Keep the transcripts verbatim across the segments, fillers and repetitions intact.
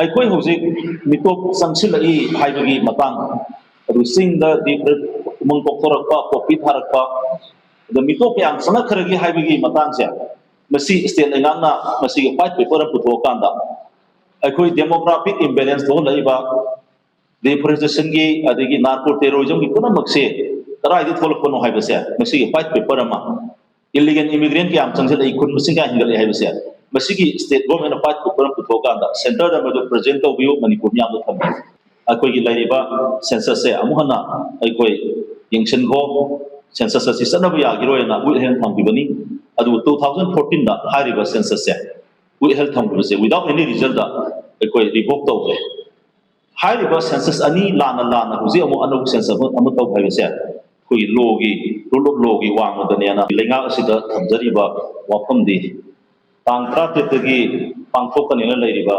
ꯑꯩꯈꯣꯏ ꯍꯧꯖꯤꯛ ꯃꯤꯇꯣꯞ ꯆꯪꯁꯤꯜꯂꯛꯏ ꯍꯥꯏꯕꯒꯤ ꯃꯇꯥꯡ, ꯑꯗꯨ ꯆꯤꯡꯗ ꯗꯤꯞ ꯎꯃꯪ ꯀꯣꯛꯊꯣꯔꯛꯄ, ꯄꯣꯄꯤ ꯊꯥꯔꯛꯄ, ꯑꯗ ꯃꯤꯇꯣꯞ ꯀꯌꯥꯝ ꯆꯪꯉꯛꯈ꯭ꯔꯒꯦ ꯍꯥꯏꯕꯒꯤ ꯃꯇꯥꯡꯁꯦ, ꯃꯁꯤ ꯁ꯭ꯇꯦꯠ ꯂꯩꯉꯥꯛꯅ ꯃꯁꯤꯒꯤ ꯋꯥꯏꯠ ꯄꯦꯄꯔ ꯑꯃ ꯄꯨꯊꯣꯛꯑꯀꯥꯟꯗ ꯑꯩꯈꯣꯏ ꯗꯦꯃꯣꯒ꯭ꯔꯥꯐꯤꯛ ꯏꯝꯕꯦꯂꯦꯟꯁ ꯊꯣꯛꯍꯜꯂꯛꯏꯕ, ꯗꯤꯐꯣꯔꯦꯁꯇꯦꯁꯟꯒꯤ, ꯑꯗꯒꯤ ꯅꯥꯔꯀꯣ ꯇꯦꯔꯣꯔꯤꯖꯝꯒꯤ ꯄꯨꯝꯅꯃꯛꯁꯦ ꯀꯗꯥꯏꯗꯒꯤ ꯊꯣꯛꯂꯛꯄꯅꯣ ꯍꯥꯏꯕꯁꯦ ꯃꯁꯤꯒꯤ ꯋꯥꯏꯠ ꯄꯦꯄꯔ ꯑꯃ, ꯏꯂꯤꯒꯦꯜ ꯏꯃꯤꯒ꯭ꯔꯦꯟ ꯀꯌꯥꯝ ꯆꯪꯁꯤꯜꯂꯛꯏ, ꯈꯨꯟ ꯃꯁꯤꯡ ꯀꯌꯥ ꯍꯦꯟꯒꯠꯂꯛꯏ ꯍꯥꯏꯕꯁꯦ, ꯃꯁꯤꯒꯤ ꯁ꯭ꯇꯦꯠ ꯒꯣꯔꯃꯦꯟꯅ ꯋꯥꯏꯠ ꯄꯦꯄꯔ ꯑꯃ ꯄꯨꯊꯣꯛꯑꯀꯥꯟꯗ ꯁꯦꯟꯇꯔꯗ ꯃꯗꯨ ꯄ꯭ꯔꯖꯦꯟ ꯇꯧꯕꯤꯌꯨ, ꯃꯅꯤꯄꯨꯔ ꯃꯤꯌꯥꯝꯗ ꯊꯝꯕꯤꯌꯨ꯫ ꯑꯩꯈꯣꯏꯒꯤ ꯂꯩꯔꯤꯕ ꯁꯦꯟꯁꯁꯁꯦ ꯑꯃꯨꯛ ꯍꯟꯅ ꯑꯩꯈꯣꯏ ꯌꯦꯡꯁꯤꯟꯈꯣ, ꯁꯦꯟꯁꯁ ꯑꯁꯤ ꯆꯠꯅꯕ ꯌꯥꯈꯤꯔꯣꯏꯅ ꯋꯤꯠꯍꯦꯜ ꯊꯝꯈꯤꯕꯅꯤ꯫ ꯑꯗꯨꯕꯨ ꯇꯨ ꯊꯥꯎꯖꯟ ꯐꯣꯔꯇꯤꯟꯗ ꯍꯥꯏꯔꯤꯕ ꯁꯦꯟꯁꯁꯁꯦ ꯋꯤꯠꯍꯦꯜ ꯊꯝꯈꯤꯕꯁꯦ without any result ꯑꯩꯈꯣꯏ ꯔꯤꯚꯣꯛ ꯇꯧꯈ꯭ꯔꯦ꯫ ꯍꯥꯏꯔꯤꯕ ꯁꯦꯟꯁꯁ ꯑꯅꯤ ꯂꯥꯟꯅ ꯂꯥꯟꯅ ꯍꯧꯖꯤꯛ ꯑꯃꯨꯛ ꯑꯅꯧꯕ ꯁꯦꯟꯁꯁ ꯑꯃ, ꯑꯃ ꯇꯧꯕ ꯍꯥꯏꯕꯁꯦ ꯑꯩꯈꯣꯏꯒꯤ ꯂꯣꯒꯤ, ꯔꯨꯜ ꯑꯣꯐ ꯂꯣꯒꯤ ꯋꯥꯡꯃꯗꯅꯦꯅ ꯂꯩꯉꯥꯛ ꯑꯁꯤꯗ ꯊꯝꯖꯔꯤꯕ ꯋꯥꯐꯝꯗꯤ, ꯇꯥꯡ ꯇꯔꯥꯇꯔꯦꯠꯇꯒꯤ ꯄꯥꯡꯊꯣꯛꯀꯅꯦꯅ ꯂꯩꯔꯤꯕ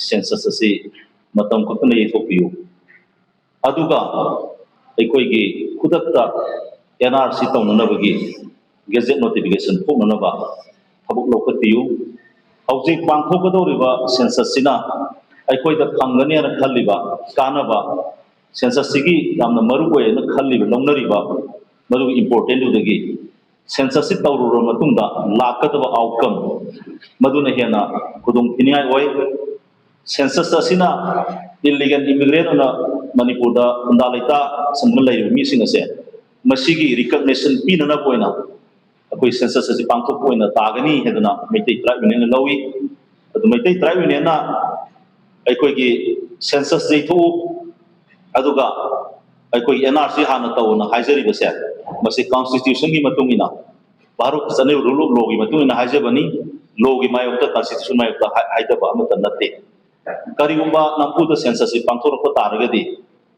ꯁꯦꯟꯁꯁ ꯑꯁꯤ ꯃꯇꯝ ꯈꯛꯇꯅ ꯌꯩꯊꯣꯛꯄꯤꯌꯨ꯫ ꯑꯗꯨꯒ ꯑꯩꯈꯣꯏꯒꯤ ꯈꯨꯗꯛꯇ and R C ꯇꯧꯅꯅꯕꯒꯤ gadget notification ꯊꯣꯛꯅꯅꯕ ꯊꯕꯛ ꯂꯧꯈꯠꯄꯤꯌꯨ꯫ ꯍꯧꯖꯤꯛ ꯄꯥꯡꯊꯣꯛꯀꯗꯧꯔꯤꯕ ꯁꯦꯟꯁꯁꯁꯤꯅ ꯑꯩꯈꯣꯏꯗ ꯐꯪꯒꯅꯦꯅ ꯈꯜꯂꯤꯕ ꯀꯥꯟꯅꯕ, ꯁꯦꯟꯁꯁꯁꯤꯒꯤ ꯌꯥꯝꯅ ꯃꯔꯨ ꯑꯣꯏꯅ ꯈꯜꯂꯤꯕ, ꯂꯧꯅꯔꯤꯕ ꯃꯗꯨꯒꯤ ꯏꯝꯄꯣꯔꯇꯦꯟꯗꯨꯗꯒꯤ ꯁꯦꯟꯁꯁꯁꯤ ꯇꯧꯔꯨꯔꯕ ꯃꯇꯨꯡꯗ ꯂꯥꯛꯀꯗꯕ ꯑꯥꯎꯠꯀꯝ ꯃꯗꯨꯅ ꯍꯦꯟꯅ ꯈꯨꯗꯣꯡ ꯊꯤꯅꯤꯡꯉꯥꯏ ꯑꯣꯏ꯫ ꯁꯦꯟꯁꯁ ꯑꯁꯤꯅ ꯏꯂꯤꯒꯦꯜ ꯏꯃꯤꯒ꯭ꯔꯦꯟ ꯑꯣꯏꯅ ꯃꯅꯤꯄꯨꯔꯗ ꯈꯨꯟꯗꯥ ꯂꯩꯇꯥ ꯁꯟꯗꯨꯅ ꯂꯩꯔꯤꯕ ꯃꯤꯁꯤꯡ ꯑꯁꯦ ꯃꯁꯤꯒꯤ ꯔꯤꯀꯛꯅꯦꯁꯟ ꯄꯤꯅꯅꯕ ꯑꯣꯏꯅ ꯑꯩꯈꯣꯏ ꯁꯦꯟꯁꯁ ꯑꯁꯤ ꯄꯥꯡꯊꯣꯛꯄ ꯑꯣꯏꯅ ꯇꯥꯒꯅꯤ ꯍꯥꯏꯗꯅ ꯃꯩꯇꯩ ꯇ꯭ꯔꯥꯏꯕ ꯌꯨꯅꯤꯌꯟꯅ ꯂꯧꯏ꯫ ꯑꯗꯨ ꯃꯩꯇꯩ ꯇ꯭ꯔꯥꯏꯕ ꯌꯨꯅꯤꯌꯟꯅ ꯑꯩꯈꯣꯏꯒꯤ ꯁꯦꯟꯁꯁ ꯌꯩꯊꯣꯛꯎ, ꯑꯗꯨꯒ ꯑꯩꯈꯣꯏꯒꯤ ꯑꯦꯟ ꯑꯥꯔ ꯁꯤ ꯍꯥꯟꯅ ꯇꯧꯅ ꯍꯥꯏꯖꯔꯤꯕꯁꯦ, ꯃꯁꯤ ꯀꯟꯁꯇꯤꯇ꯭ꯌꯨꯁꯟꯒꯤ ꯃꯇꯨꯡ ꯏꯟꯅ, ꯚꯥꯔꯠꯀꯤ ꯆꯠꯅꯔꯤꯕ ꯔꯨꯜ ꯑꯣꯐ ꯂꯣꯒꯤ ꯃꯇꯨꯡ ꯏꯟꯅ ꯍꯥꯏꯖꯕꯅꯤ꯫ ꯂꯣꯒꯤ ꯃꯥꯌꯣꯛꯇ, ꯀꯟꯁꯇꯤꯇ꯭ꯌꯨꯁꯟ ꯃꯥꯌꯣꯛꯇ ꯍꯥꯏ-, ꯍꯥꯏꯗꯕ ꯑꯃꯠꯇ ꯅꯠꯇꯦ꯫ ꯀꯔꯤꯒꯨꯝꯕ ꯅꯝꯐꯨꯗ ꯁꯦꯟꯁꯁꯁꯤ ꯄꯥꯡꯊꯣꯔꯛꯄ ꯇꯥꯔꯒꯗꯤ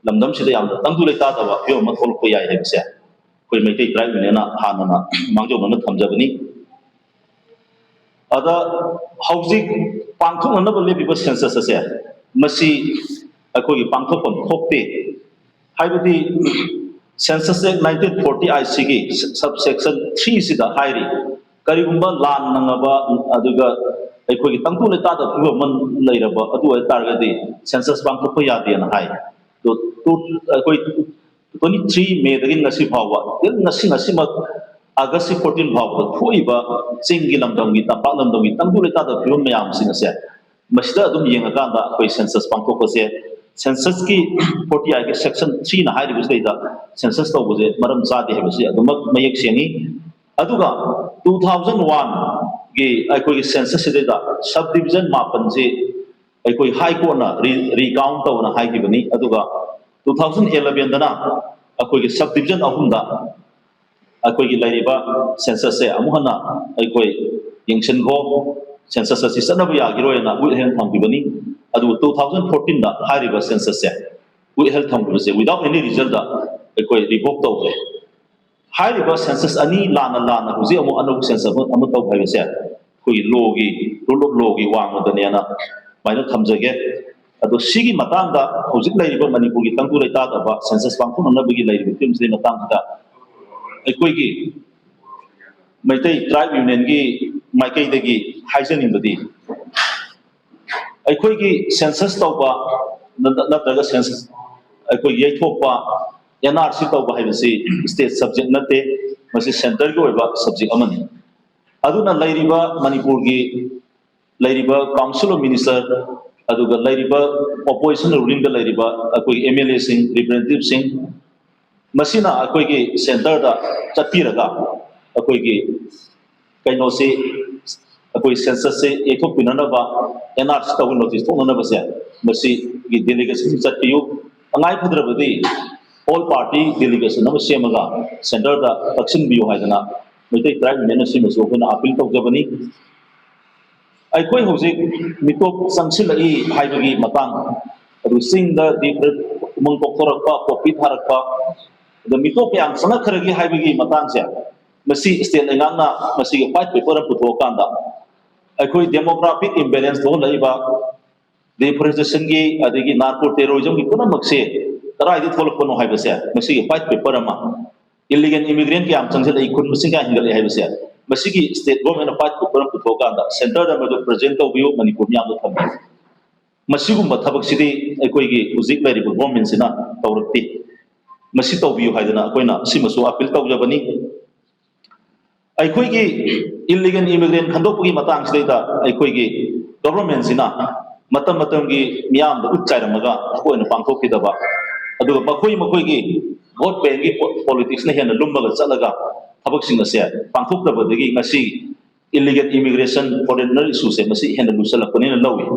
ꯂꯝꯗꯝꯁꯤꯗ ꯌꯥꯝꯅ ꯇꯪꯗꯨ ꯂꯩꯇꯥꯗꯕ ꯐꯤꯕꯝ ꯑꯃ ꯊꯣꯛꯂꯛꯄ ꯌꯥꯏ ꯍꯥꯏꯕꯁꯦ ꯑꯩꯈꯣꯏ ꯃꯩꯇꯩ ꯇ꯭ꯔꯥꯏꯕ ꯌꯨꯅꯤꯌꯟꯅ ꯍꯥꯟꯅꯅ ꯃꯥꯡꯖꯧꯅꯅ ꯊꯝꯖꯕꯅꯤ꯫ ꯑꯗ ꯍꯧꯖꯤꯛ ꯄꯥꯡꯊꯣꯛꯅꯅꯕ ꯂꯦꯞꯄꯤꯕ ꯁꯦꯟꯁꯁ ꯑꯁꯦ ꯃꯁꯤ ꯑꯩꯈꯣꯏꯒꯤ ꯄꯥꯡꯊꯣꯛꯐꯝ ꯊꯣꯛꯇꯦ꯫ ꯍꯥꯏꯕꯗꯤ ꯁꯦꯟꯁꯁ ꯑꯦꯛ ꯅꯥꯏꯟꯇꯤꯟ ꯐꯣꯔꯇꯤ ꯑꯥꯏꯠꯁꯤꯒꯤ ꯁꯕ ꯁꯦꯛꯁꯟ ꯊ꯭ꯔꯤꯁꯤꯗ ꯍꯥꯏꯔꯤ, ꯀꯔꯤꯒꯨꯝꯕ ꯂꯥꯟ ꯅꯪꯉꯕ ꯑꯗꯨꯒ ꯑꯩꯈꯣꯏꯒꯤ ꯇꯪꯗꯨ ꯂꯩꯇꯥꯗꯕ ꯐꯤꯕꯝ ꯑꯃ ꯂꯩꯔꯕ ꯑꯗꯨ ꯑꯣꯏꯇꯥꯔꯒꯗꯤ census ꯄꯥꯡꯊꯣꯛꯄ ꯌꯥꯗꯦꯅ ꯍꯥꯏ꯫ ꯑꯗꯣ ꯇꯨ-, ꯑꯩꯈꯣꯏ twenty three May ꯗꯒꯤ ꯉꯁꯤ ꯐꯥꯎꯕ, till ꯉꯁꯤ, ꯉꯁꯤꯃꯛ August fourteen ꯐꯥꯎꯕꯗ ꯊꯣꯛꯏꯕ ꯆꯤꯡꯒꯤ ꯂꯝꯗꯝꯒꯤ, ꯇꯝꯄꯥꯛ ꯂꯝꯗꯝꯒꯤ ꯇꯪꯗꯨ ꯂꯩꯇꯥꯗꯕ ꯐꯤꯕꯝ ꯃꯌꯥꯝꯁꯤꯡ ꯑꯁꯦ, ꯃꯁꯤꯗ ꯑꯗꯨꯝ ꯌꯦꯡꯉꯀꯥꯟꯗ ꯑꯩꯈꯣꯏ census ꯄꯥꯡꯊꯣꯛꯄꯁꯦ, census ꯀꯤ forty I ꯒꯤ section three ꯅ ꯍꯥꯏꯔꯤꯕꯁꯤꯗꯩꯗ census ꯇꯧꯕꯁꯦ ꯃꯔꯝ ꯆꯥꯗꯦ ꯍꯥꯏꯕꯁꯤ ꯑꯗꯨꯃꯛ ꯃꯌꯦꯛ ꯁꯦꯡꯉꯤ꯫ ꯑꯗꯨꯒ two thousand one ꯒꯤ ꯑꯩꯈꯣꯏꯒꯤ census ꯁꯤꯗꯩꯗ sub division ꯃꯥꯄꯟꯁꯤ ꯑꯩꯈꯣꯏ High Court ꯅ re-, recount ꯇꯧꯅ ꯍꯥꯏꯈꯤꯕꯅꯤ꯫ ꯑꯗꯨꯒ two thousand eleven ꯗꯅ ꯑꯩꯈꯣꯏꯒꯤ sub division ꯑꯍꯨꯝꯗ ꯑꯩꯈꯣꯏꯒꯤ ꯂꯩꯔꯤꯕ census ꯁꯦ ꯑꯃꯨꯛ ꯍꯟꯅ ꯑꯩꯈꯣꯏ ꯌꯦꯡꯁꯤꯟꯈꯣ, census ꯑꯁꯤ ꯆꯠꯅꯕ ꯌꯥꯈꯤꯔꯣꯏꯅ withheld ꯊꯝꯈꯤꯕꯅꯤ꯫ ꯑꯗꯨꯕꯨ two thousand fourteen ꯗ ꯍꯥꯏꯔꯤꯕ census ꯁꯦ withheld ꯊꯝꯈꯤꯕꯁꯦ without any result ꯗ ꯑꯩꯈꯣꯏ revoke ꯇꯧꯈ꯭ꯔꯦ꯫ ꯍꯥꯏꯔꯤꯕ census ꯑꯅꯤ ꯂꯥꯟꯅ ꯂꯥꯟꯅ ꯍꯧꯖꯤꯛ ꯑꯃꯨꯛ ꯑꯅꯧꯕ census ꯑꯃ, ꯑꯃ ꯇꯧꯕ ꯍꯥꯏꯕꯁꯦ ꯑꯩꯈꯣꯏꯒꯤ law ꯒꯤ, rule of law ꯒꯤ ꯋꯥꯡꯃꯗꯅꯦꯅ ꯑꯗꯨꯃꯥꯏꯅ ꯊꯝꯖꯒꯦ꯫ ꯑꯗꯣ ꯁꯤꯒꯤ ꯃꯇꯥꯡꯗ ꯍꯧꯖꯤꯛ ꯂꯩꯔꯤꯕ ꯃꯅꯤꯄꯨꯔꯒꯤ ꯇꯪꯗꯨ ꯂꯩꯇꯥꯗꯕ census ꯄꯥꯡꯊꯣꯛꯅꯅꯕꯒꯤ ꯂꯩꯔꯤꯕ ꯐꯤꯕꯝꯁꯤꯒꯤ ꯃꯇꯥꯡꯁꯤꯗ ꯑꯩꯈꯣꯏꯒꯤ ꯃꯩꯇꯩ Tribe Union ꯒꯤ ꯃꯥꯏꯀꯩꯗꯒꯤ ꯍꯥꯏꯖꯅꯤꯡꯕꯗꯤ, ꯑꯩꯈꯣꯏꯒꯤ census ꯇꯧꯕ ꯅꯠ-, ꯅꯠꯇ꯭ꯔꯒ census ꯑꯩꯈꯣꯏ ꯌꯩꯊꯣꯛꯄ, N R C ꯇꯧꯕ ꯍꯥꯏꯕꯁꯤ state subject ꯅꯠꯇꯦ, ꯃꯁꯤ centre ꯒꯤ ꯑꯣꯏꯕ subject ꯑꯃꯅꯤ꯫ ꯑꯗꯨꯅ ꯂꯩꯔꯤꯕ ꯃꯅꯤꯄꯨꯔꯒꯤ ꯂꯩꯔꯤꯕ Council of Minister, ꯑꯗꯨꯒ ꯂꯩꯔꯤꯕ opposition ruling ꯗ ꯂꯩꯔꯤꯕ ꯑꯩꯈꯣꯏꯒꯤ M L A ꯁꯤꯡ, representative ꯁꯤꯡ, ꯃꯁꯤꯅ ꯑꯩꯈꯣꯏꯒꯤ centre ꯗ ꯆꯠꯄꯤꯔꯒ ꯑꯩꯈꯣꯏꯒꯤ ꯀꯩꯅꯣꯁꯤ, ꯑꯩꯈꯣꯏ census ꯁꯤ ꯌꯩꯊꯣꯛꯄꯤꯅꯅꯕ, N R C ꯇꯧꯕ notice ꯊꯣꯛꯅꯅꯕꯁꯦ, ꯃꯁꯤꯒꯤ delegation ꯆꯠꯄꯤꯌꯨ꯫ ꯇꯉꯥꯏ ꯐꯗ꯭ꯔꯕꯗꯤ all party delegation ꯑꯃ ꯁꯦꯝꯃꯒ centre ꯗ ꯇꯛꯁꯤꯟꯕꯤꯌꯨ ꯍꯥꯏꯗꯅ ꯃꯩꯇꯩ Tribe Union ꯅ ꯁꯤꯃꯁꯨ ꯑꯩꯈꯣꯏꯅ appeal ꯇꯧꯖꯕꯅꯤ꯫ ꯑꯩꯈꯣꯏ ꯍꯧꯖꯤꯛ ꯃꯤꯇꯣꯞ ꯆꯪꯁꯤꯜꯂꯛꯏ ꯍꯥꯏꯕꯒꯤ ꯃꯇꯥꯡ, ꯑꯗꯨ ꯆꯤꯡꯗ ꯗꯤꯞ ꯎꯃꯪ ꯀꯣꯛꯊꯣꯔꯛꯄ, ꯄꯣꯄꯤ ꯊꯥꯔꯛꯄ, ꯑꯗ ꯃꯤꯇꯣꯞ ꯀꯌꯥꯝ ꯆꯪꯉꯛꯈ꯭ꯔꯒꯦ ꯍꯥꯏꯕꯒꯤ ꯃꯇꯥꯡꯁꯦ, ꯃꯁꯤ state ꯂꯩꯉꯥꯛꯅ ꯃꯁꯤꯒꯤ white paper ꯑꯃ ꯄꯨꯊꯣꯛꯑꯀꯥꯟꯗ ꯑꯩꯈꯣꯏ demographic imbalance ꯊꯣꯛꯍꯜꯂꯛꯏꯕ, deforestation ꯒꯤ, ꯑꯗꯒꯤ narco terrorism ꯒꯤ ꯄꯨꯝꯅꯃꯛꯁꯦ ꯀꯗꯥꯏꯗꯒꯤ ꯊꯣꯛꯂꯛꯄꯅꯣ ꯍꯥꯏꯕꯁꯦ ꯃꯁꯤꯒꯤ white paper ꯑꯃ, illegal immigrant ꯀꯌꯥꯝ ꯆꯪꯁꯤꯜꯂꯛꯏ, ꯈꯨꯟ ꯃꯁꯤꯡ ꯀꯌꯥ ꯍꯦꯟꯒꯠꯂꯛꯏ ꯍꯥꯏꯕꯁꯦ ꯃꯁꯤꯒꯤ state government ꯅ ꯐꯥꯏꯠ ꯄꯨꯊꯣꯛꯑꯀꯥꯟꯗ centre ꯗ ꯃꯗꯨ present ꯇꯧꯕꯤꯌꯨ, ꯃꯅꯤꯄꯨꯔ ꯃꯤꯌꯥꯝꯗ ꯊꯝꯕꯤꯌꯨ꯫ ꯃꯁꯤꯒꯨꯝꯕ ꯊꯕꯛꯁꯤꯗꯤ ꯑꯩꯈꯣꯏꯒꯤ ꯍꯧꯖꯤꯛ ꯂꯩꯔꯤꯕ government ꯁꯤꯅ ꯇꯧꯔꯛꯇꯦ꯫ ꯃꯁꯤ ꯇꯧꯕꯤꯌꯨ ꯍꯥꯏꯗꯅ ꯑꯩꯈꯣꯏꯅ ꯁꯤꯃꯁꯨ appeal ꯇꯧꯖꯕꯅꯤ꯫ ꯑꯩꯈꯣꯏꯒꯤ illegal immigrant ꯈꯟꯗꯣꯛꯄꯒꯤ ꯃꯇꯥꯡꯁꯤꯗꯩꯗ ꯑꯩꯈꯣꯏꯒꯤ government ꯁꯤꯅ ꯃꯇꯝ ꯃꯇꯝꯒꯤ ꯃꯤꯌꯥꯝꯗ ꯎꯠ ꯆꯥꯏꯔꯝꯃꯒ ꯊꯕꯛ ꯑꯣꯏꯅ ꯄꯥꯡꯊꯣꯛꯈꯤꯗꯕ, ꯑꯗꯨꯒ ꯃꯈꯣꯏ ꯃꯈꯣꯏꯒꯤ vote bank ꯀꯤ politics ꯅ ꯍꯦꯟꯅ ꯂꯨꯝꯃꯒ ꯆꯠꯂꯒ ꯊꯕꯛꯁꯤꯡ ꯑꯁꯦ ꯄꯥꯡꯊꯣꯛꯇꯕꯗꯒꯤ ꯉꯁꯤ illegal immigration, foreigner issue ꯁꯦ ꯃꯁꯤ ꯍꯦꯟꯅ ꯂꯨꯁꯜꯂꯛꯄꯅꯦꯅ ꯂꯧꯏ꯫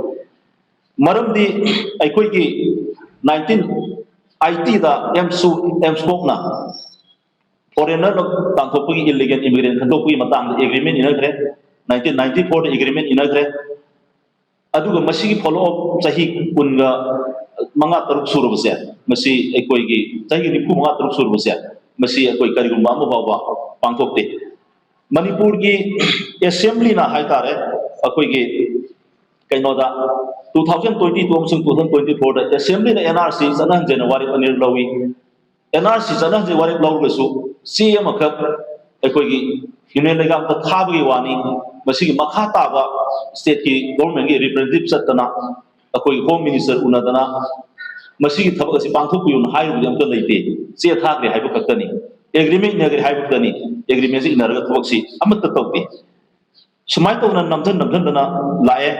ꯃꯔꯝꯗꯤ ꯑꯩꯈꯣꯏꯒꯤ nineteen eighty ꯗ ꯑꯦꯝꯁꯨ ꯑꯦꯝꯁꯀꯣꯛꯅ foreigner ꯅ ꯇꯥꯟꯊꯣꯛꯄꯒꯤ, illegal immigrant ꯈꯟꯗꯣꯛꯄꯒꯤ ꯃꯇꯥꯡꯗ agreement ꯏꯅꯈ꯭ꯔꯦ꯫ Nineteen ninety four ꯗ agreement ꯏꯅꯈ꯭ꯔꯦ꯫ ꯑꯗꯨꯒ ꯃꯁꯤꯒꯤ follow up ꯆꯍꯤ ꯀꯨꯟꯒ ꯃꯉꯥ ꯇꯔꯨꯛ ꯁꯨꯔꯕꯁꯦ, ꯃꯁꯤ ꯑꯩꯈꯣꯏꯒꯤ ꯆꯍꯤ ꯅꯤꯐꯨ ꯃꯉꯥ ꯇꯔꯨꯛ ꯁꯨꯔꯕꯁꯦ, ꯃꯁꯤ ꯑꯩꯈꯣꯏ ꯀꯔꯤꯒꯨꯝꯕ ꯑꯃ ꯐꯥꯎꯕ ꯄꯥꯡꯊꯣꯛꯇꯦ꯫ ꯃꯅꯤꯄꯨꯔꯒꯤ assembly ꯅ ꯍꯥꯏꯇꯥꯔꯦ, ꯑꯩꯈꯣꯏꯒꯤ ꯀꯩꯅꯣꯗ two thousand twenty two ꯑꯃꯁꯨꯡ two thousand twenty four ꯗ assembly ꯅ N R C ꯆꯠꯅꯍꯟꯁꯦꯅ ꯋꯥꯔꯦꯞ ꯑꯅꯤꯔꯛ ꯂꯧꯏ꯫ N R C ꯆꯠꯅꯍꯟꯁꯦ ꯋꯥꯔꯦꯞ ꯂꯧꯔꯒꯁꯨ ꯆꯦ ꯑꯃꯈꯛ ꯑꯩꯈꯣꯏꯒꯤ union ꯂꯩꯉꯥꯛꯇ ꯊꯥꯕꯒꯤ ꯋꯥꯅꯤ꯫ ꯃꯁꯤꯒꯤ ꯃꯈꯥ ꯇꯥꯕ state ꯀꯤ government ꯀꯤ representative ꯆꯠꯇꯅ, ꯑꯩꯈꯣꯏꯒꯤ home minister ꯎꯅꯗꯅ ꯃꯁꯤꯒꯤ ꯊꯕꯛ ꯑꯁꯤ ꯄꯥꯡꯊꯣꯛꯄꯤꯌꯨꯅ ꯍꯥꯏꯔꯨꯕꯗꯤ ꯑꯝꯇ ꯂꯩꯇꯦ꯫ ꯆꯦ ꯊꯥꯈ꯭ꯔꯦ ꯍꯥꯏꯕ ꯈꯛꯇꯅꯤ, agreement ꯏꯟꯅꯈ꯭ꯔꯦ ꯍꯥꯏꯕ ꯈꯛꯇꯅꯤ꯫ Agreement ꯁꯤ ꯏꯟꯅꯔꯒ ꯊꯕꯛꯁꯤ ꯑꯃꯠꯇ ꯇꯧꯗꯦ꯫ ꯁꯨꯃꯥꯏꯅ ꯇꯧꯗꯅ ꯅꯝꯊꯟ ꯅꯝꯊꯟꯗꯅ ꯂꯥꯛꯑꯦ꯫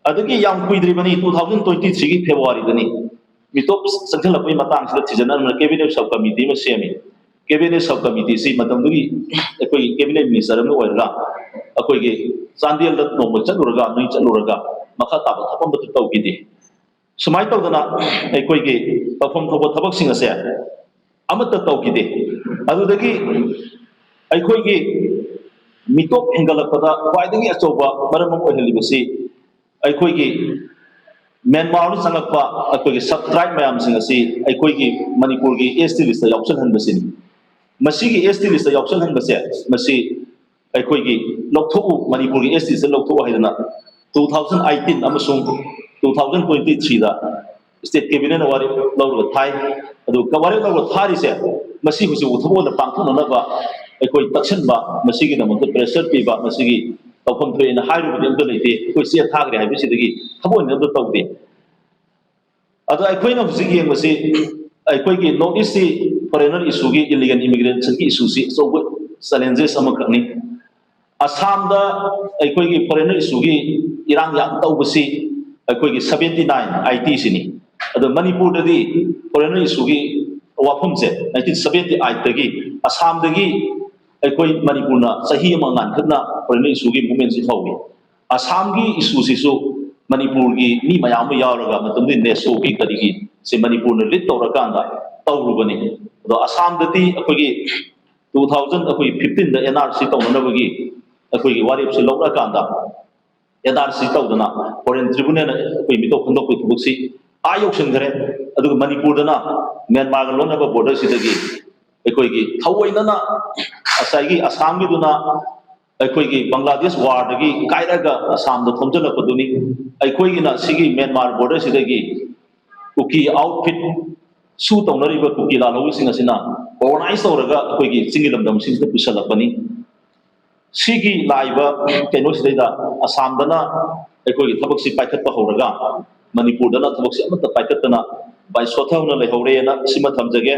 ꯑꯗꯒꯤ ꯌꯥꯝ ꯀꯨꯏꯗ꯭ꯔꯤꯕꯅꯤ, two thousand twenty three ꯒꯤ February ꯗꯅꯤ ꯃꯤꯇꯣꯞ ꯆꯪꯁꯤꯜꯂꯛꯄꯒꯤ ꯃꯇꯥꯡꯁꯤꯗ ꯊꯤꯖꯤꯟꯅꯗꯨꯅ cabinet sub committee ꯑꯃ ꯁꯦꯝꯃꯤ꯫ Cabinet sub committee ꯁꯤ ꯃꯇꯝꯗꯨꯒꯤ ꯑꯩꯈꯣꯏꯒꯤ cabinet minister ꯑꯃ ꯑꯣꯏꯔꯒ ꯑꯩꯈꯣꯏꯒꯤ ꯆꯥꯟꯗꯦꯜꯗ ꯅꯣꯡꯃ ꯆꯠꯂꯨꯔꯒ, ꯅꯣꯏ ꯆꯠꯂꯨꯔꯒ ꯃꯈꯥ ꯇꯥꯕ ꯊꯕꯛ ꯑꯃꯠꯇ ꯇꯧꯈꯤꯗꯦ꯫ ꯁꯨꯃꯥꯏꯅ ꯇꯧꯗꯅ ꯑꯩꯈꯣꯏꯒꯤ ꯇꯧꯐꯝ ꯊꯣꯛꯄ ꯊꯕꯛꯁꯤꯡ ꯑꯁꯦ ꯑꯃꯠꯇ ꯇꯧꯈꯤꯗꯦ꯫ ꯑꯗꯨꯗꯒꯤ ꯑꯩꯈꯣꯏꯒꯤ ꯃꯤꯇꯣꯞ ꯍꯦꯟꯒꯠꯂꯛꯄꯗ ꯈ꯭ꯋꯥꯏꯗꯒꯤ ꯑꯆꯧꯕ ꯃꯔꯝ ꯑꯃ ꯑꯣꯏꯍꯜꯂꯤꯕꯁꯤ ꯑꯩꯈꯣꯏꯒꯤ ꯃ꯭ꯌꯥꯟꯃꯥꯔꯗ ꯆꯪꯂꯛꯄ ꯑꯩꯈꯣꯏꯒꯤ sub tribe ꯃꯌꯥꯝꯁꯤꯡ ꯑꯁꯤ ꯑꯩꯈꯣꯏꯒꯤ ꯃꯅꯤꯄꯨꯔꯒꯤ S T list ꯇ ꯌꯥꯎꯁꯜꯍꯟꯕꯁꯤꯅꯤ꯫ ꯃꯁꯤꯒꯤ S T list ꯇ ꯌꯥꯎꯁꯜꯍꯟꯕꯁꯦ, ꯃꯁꯤ ꯑꯩꯈꯣꯏꯒꯤ ꯂꯧꯊꯣꯛꯎ, ꯃꯅꯤꯄꯨꯔꯒꯤ S T list ꯇ ꯂꯧꯊꯣꯛꯎ ꯍꯥꯏꯗꯅ two thousand eighteen ꯑꯃꯁꯨꯡ two thousand twenty three ꯗ state cabinet ꯅ ꯋꯥꯔꯦꯞ ꯂꯧꯔꯒ ꯊꯥꯏ꯫ ꯑꯗꯨ ꯋꯥꯔꯦꯞ ꯂꯧꯔꯒ ꯊꯥꯔꯤꯁꯦ, ꯃꯁꯤ ꯍꯧꯖꯤꯛ ꯊꯕꯛ ꯑꯣꯏꯅ ꯄꯥꯡꯊꯣꯛꯅꯅꯕ ꯑꯩꯈꯣꯏ ꯇꯛꯁꯤꯟꯕ, ꯃꯁꯤꯒꯤꯗꯃꯛꯇ pressure ꯄꯤꯕ, ꯃꯁꯤꯒꯤ ꯇꯧꯐꯝ ꯊꯣꯛꯑꯦꯅ ꯍꯥꯏꯔꯨꯕꯗꯤ ꯑꯝꯇ ꯂꯩꯇꯦ꯫ ꯑꯩꯈꯣꯏ ꯆꯦ ꯊꯥꯈ꯭ꯔꯦ ꯍꯥꯏꯕꯁꯤꯗꯒꯤ ꯊꯕꯛ ꯑꯣꯏꯅ ꯑꯝꯇ ꯇꯧꯗꯦ꯫ ꯑꯗꯣ ꯑꯩꯈꯣꯏꯅ ꯍꯧꯖꯤꯛ ꯌꯦꯡꯕꯁꯤ, ꯑꯩꯈꯣꯏꯒꯤ North East ꯁꯤ foreigner issue ꯒꯤ, illegal immigration ꯒꯤ issue ꯁꯤ ꯑꯆꯧꯕ challenges ꯑꯃꯈꯛꯅꯤ꯫ ꯑꯁꯥꯝꯗ ꯑꯩꯈꯣꯏꯒꯤ foreigner issue ꯒꯤ ꯏꯔꯥꯡ ꯌꯥꯝ ꯇꯧꯕꯁꯤ ꯑꯩꯈꯣꯏꯒꯤ seventy nine eighty ꯁꯤꯅꯤ꯫ ꯑꯗꯣ ꯃꯅꯤꯄꯨꯔꯗꯗꯤ foreigner issue ꯒꯤ ꯋꯥꯐꯝꯁꯦ nineteen seventy eight ꯇꯒꯤ ꯑꯁꯥꯝꯗꯒꯤ ꯑꯩꯈꯣꯏ ꯃꯅꯤꯄꯨꯔꯅ ꯆꯍꯤ ꯑꯃ ꯉꯥꯟꯈꯠꯅ foreigner issue ꯒꯤ movement ꯁꯤ ꯍꯧꯏ꯫ ꯑꯁꯥꯝꯒꯤ issue ꯁꯤꯁꯨ ꯃꯅꯤꯄꯨꯔꯒꯤ ꯃꯤ ꯃꯌꯥꯝ ꯑꯃ ꯌꯥꯎꯔꯒ ꯃꯇꯝꯗꯨꯒꯤ NESO ꯒꯤ ꯀꯔꯤꯒꯤ ꯁꯤ ꯃꯅꯤꯄꯨꯔꯅ lead ꯇꯧꯔꯀꯥꯟꯗ ꯇꯧꯔꯨꯕꯅꯤ꯫ ꯑꯗꯣ ꯑꯁꯥꯝꯗꯗꯤ ꯑꯩꯈꯣꯏꯒꯤ two thousand ꯑꯩꯈꯣꯏ fifteen ꯗ N R C ꯇꯧꯅꯅꯕꯒꯤ ꯑꯩꯈꯣꯏꯒꯤ ꯋꯥꯔꯦꯞꯁꯤ ꯂꯧꯔꯀꯥꯟꯗ N R C ꯇꯧꯗꯅ foreign tribunal ꯅ ꯑꯩꯈꯣꯏ ꯃꯤꯇꯣꯞ ꯈꯟꯗꯣꯛꯄꯒꯤ ꯊꯕꯛꯁꯤ ꯑꯥ ꯌꯧꯁꯤꯟꯈ꯭ꯔꯦ꯫ ꯑꯗꯨꯒ ꯃꯅꯤꯄꯨꯔꯗꯅ ꯃ꯭ꯌꯥꯟꯃꯥꯔꯒ ꯂꯣꯟꯅꯕ border ꯁꯤꯗꯒꯤ ꯑꯩꯈꯣꯏꯒꯤ ꯊꯑꯣꯏꯅꯅ ꯉꯁꯥꯏꯒꯤ ꯑꯁꯥꯝꯒꯤꯗꯨꯅ ꯑꯩꯈꯣꯏꯒꯤ ꯕꯪꯒ꯭ꯂꯥꯗꯦꯁ war ꯗꯒꯤ ꯀꯥꯏꯔꯒ ꯑꯁꯥꯝꯗ ꯊꯣꯝꯖꯤꯜꯂꯛꯄꯗꯨꯅꯤ꯫ ꯑꯩꯈꯣꯏꯒꯤꯅ ꯁꯤꯒꯤ ꯃ꯭ꯌꯥꯟꯃꯥꯔ border ꯁꯤꯗꯒꯤ ꯀꯨꯀꯤ outfit ꯁꯨ ꯇꯧꯅꯔꯤꯕ ꯀꯨꯀꯤ ꯂꯥꯜꯍꯧꯕꯁꯤꯡ ꯑꯁꯤꯅ organize ꯇꯧꯔꯒ ꯑꯩꯈꯣꯏꯒꯤ ꯆꯤꯡꯒꯤ ꯂꯝꯗꯝꯁꯤꯡꯁꯤꯗ ꯄꯨꯁꯜꯂꯛꯄꯅꯤ꯫ ꯁꯤꯒꯤ ꯂꯥꯛꯏꯕ ꯀꯩꯅꯣꯁꯤꯗꯩꯗ ꯑꯁꯥꯝꯗꯅ ꯑꯩꯈꯣꯏꯒꯤ ꯊꯕꯛꯁꯤ ꯄꯥꯏꯈꯠꯄ ꯍꯧꯔꯒ ꯃꯅꯤꯄꯨꯔꯗꯅ ꯊꯕꯛꯁꯤ ꯑꯃꯠꯇ ꯄꯥꯏꯈꯠꯇꯅ ꯚꯥꯏ ꯁꯣꯊꯍꯧꯅ ꯂꯩꯍꯧꯔꯦꯅ ꯁꯤꯃ ꯊꯝꯖꯒꯦ꯫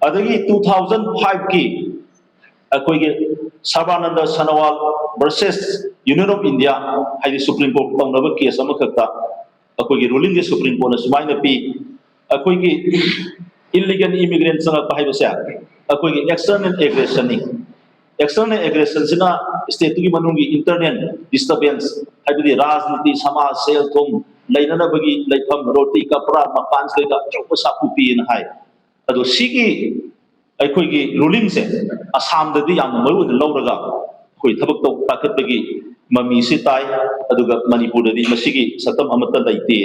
ꯑꯗꯒꯤ two thousand five ꯀꯤ ꯑꯩꯈꯣꯏꯒꯤ ꯁꯔꯕꯥꯅꯟꯗ ꯁꯅꯋꯥꯜ versus Union of India ꯍꯥꯏꯗꯤ Supreme Court ꯇꯧꯅꯕ case ꯑꯃꯈꯛꯇ ꯑꯩꯈꯣꯏꯒꯤ ruling ꯁꯦ Supreme Court ꯅ ꯁꯨꯃꯥꯏꯅ ꯄꯤ, ꯑꯩꯈꯣꯏꯒꯤ illegal immigrant ꯆꯪꯂꯛꯄ ꯍꯥꯏꯕꯁꯦ ꯑꯩꯈꯣꯏꯒꯤ external aggression ꯅꯤ꯫ External aggression ꯁꯤꯅ state ꯇꯨꯒꯤ ꯃꯅꯨꯡꯒꯤ internal disturbance, ꯍꯥꯏꯕꯗꯤ ꯔꯥꯖꯅꯤꯇꯤ, ꯁꯃꯥꯖ, ꯁꯦꯜ ꯊꯨꯝ, ꯂꯩꯅꯅꯕꯒꯤ ꯂꯩꯐꯝ, ꯔꯣꯇꯤ ꯀꯄ꯭ꯔꯥ, ꯃꯀꯥꯟ ꯀꯩꯀꯥ ꯑꯆꯧꯕ ꯁꯥꯐꯨ ꯄꯤꯌꯦꯅ ꯍꯥꯏ꯫ ꯑꯗꯣ ꯁꯤꯒꯤ ꯑꯩꯈꯣꯏꯒꯤ ruling ꯁꯦ ꯑꯁꯥꯝꯗꯗꯤ ꯌꯥꯝꯅ ꯃꯔꯨ ꯑꯣꯏꯅ ꯂꯧꯔꯒ ꯑꯩꯈꯣꯏ ꯊꯕꯛ ꯇꯧ ꯄꯥꯏꯈꯠꯄꯒꯤ ꯃꯃꯤꯁꯤ ꯇꯥꯏ, ꯑꯗꯨꯒ ꯃꯅꯤꯄꯨꯔꯗꯗꯤ ꯃꯁꯤꯒꯤ ꯁꯛꯇꯝ ꯑꯃꯠꯇ ꯂꯩꯇꯦ꯫